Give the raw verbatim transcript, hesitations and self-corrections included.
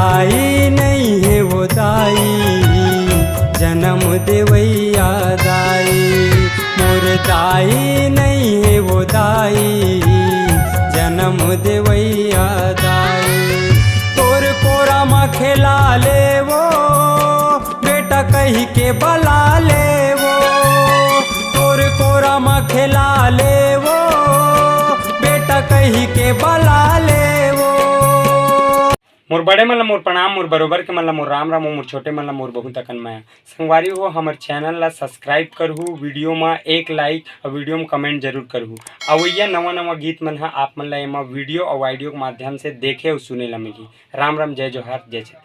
दाई नहीं हे वो दाई, जन्म देवैया दाई। मोर दाई नहीं हे वो दाई, जन्म देवैया दाई। तोर कोरा म खेला ले वो, बेटा कही के बला ले वो। तोर कोरा म खेला ले वो, बेटा कही के बला ले वो। मोर बड़े मन ला मोर प्रणाम, मोर बरोबर के मन ला मोर राम राम, अउ मोर छोटे मन ला मोर बहुत अकन मया। संगवारी हो, हमर चैनल ला सब्सक्राइब करहू, वीडियो म एक लाइक अउ वीडियो म कमेंट जरूर करहू। अवइया नवा नवा गीत मन ह आप मन ला एमा वीडियो अउ ऑडियो के माध्यम से देखे अउ सुने ला मिलही। राम राम, जय जोहार, जय छत्तीसगढ़।